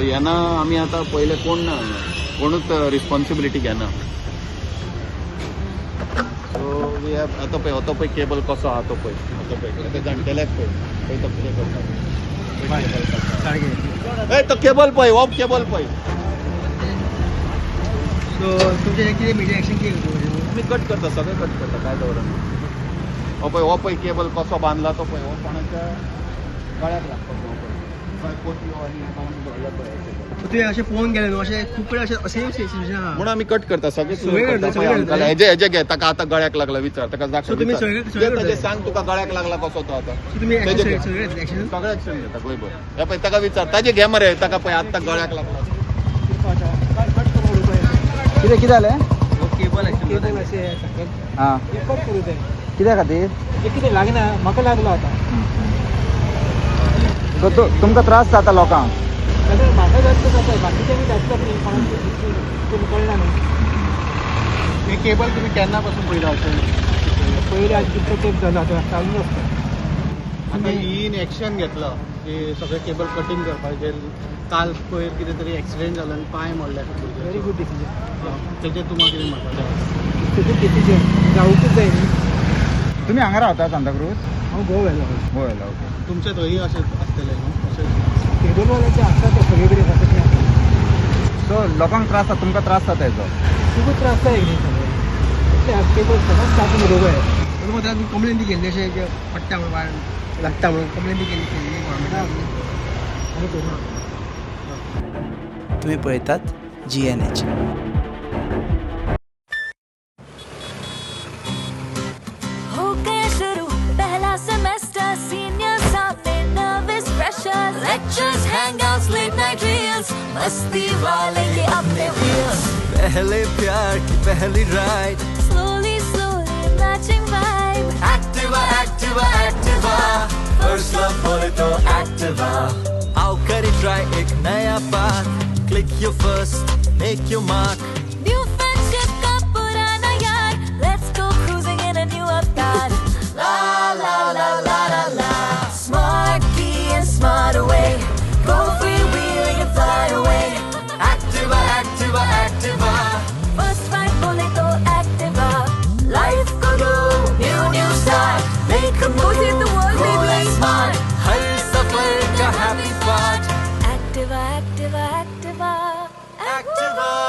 येना आमी आतां पयलें कोण ना हांगा, कोणूच रिस्पॉन्सिबिलिटी घेना. सो we have आतां पळय, तो पळय केबल कसो आहा तो पळय, तो पळय ते जाणटेल्याक पळय, पळय तो कितें करता. ए तो केबल पळय, हो केबल पळय. सो तुमचे कितें मिडिया एक्शन कितें? आमी कट करता, सगळें कट करता, काय दवरना. हो पळय, हो पळय केबल कसो बांदला तो पळय, हो कोणाच्या गळ्याक लागता तो पळय, पळय पोतयो आनी बांदून दवरल्या पळय. तुवें अशें पळोवन गेलें न्हू, अशें खूब कडेन अशें सेम सिच्युएशन आहा. म्हणून आमी कट करता सगळें. सगळें करता, सगळें करता. हेजे हेजे घे, ताका आतां गळ्याक लागला विचार ताका. So तुमी सगळें ताजे करता? सांग तुका गळ्याक लागला कसो तो आतां. सो तुमी तेजे एक्शन सगळें घेतलें एक्शन? सगळें एक्शन घेता गोंयभर. हे पळय ताका विचार, ताजे घे मरे, ताका पळय आतां गळ्याक लागला. कितें कितें जालें? केबल. केबल अशें सकयल. आं. कट करूं जाय. कित्या खातीर? हें कितें लागना, म्हाका लागलो आतां. सो तुमकां त्रास जाता लोकांक? जाल्यार म्हाका जास्त जाता, बाकीच्यांनी जातलो न्ही कोणाक तें कळना न्हू. हे केबल तुमी केन्ना पासून पयला अशें? पयलीं आज कितलो तेंप जालो आतां चालूच आसता. आतां इन एक्शन घेतलो की सगळें केबल कटींग करपाचें. काल पयर कितें तरी एक्सिडेंट जालो आनी पांय मोडले. Very good decision. तेजेर तुमकां कितें म्हणपाचें? गुड डिसिजन, जावंकूच जाय न्ही. तुमी हांगा रावता सांताक्रूज? हांव गोव्याला. गोव्याला, ओके. तुमचे थंय अशें आसतलें न्हू अशें? केबलवाल्याचे आसा ते सगळे कडेन आसा तशें आसा. सो लोकांक त्रास जाता, तुमकां त्रास जाता हेजो? खूब त्रास जाता न्ही सगळे केबल सदांच कापून उडोवंक जाय. तुमकां तुमी कंप्लेन बी केल्ली अशें की पडटा म्हणून, वायर लागता म्हणून कंप्लेन बी केल्ली केल्ली गव्हर्मेंटाक? आनी करूं. तुम्ही पळयतात GNH. हो गया शुरू पहला सेमेस्टर, सीनियर सामने nervous pressure, lectures, hangouts, late night reels, मस्ती वाले ये अपने व्हील्स. पहले प्यार की पहली ride, slowly slowly matching vibe. Activa Activa Activa, first love बोले तो एक्टिवा. आओ करे ट्राई एक नया path, click your first, make your mark. New friendship का पुराना यार, let's go cruising in a new avatar. La la la la la la, smart key and smart away, go free wheeling and fly away. Activa Activa Activa. First ride बोले तो Activa, life co do new new start, make a move, the world cool and smart. हर सफर का happy part. Activa Activa Activa. Activa.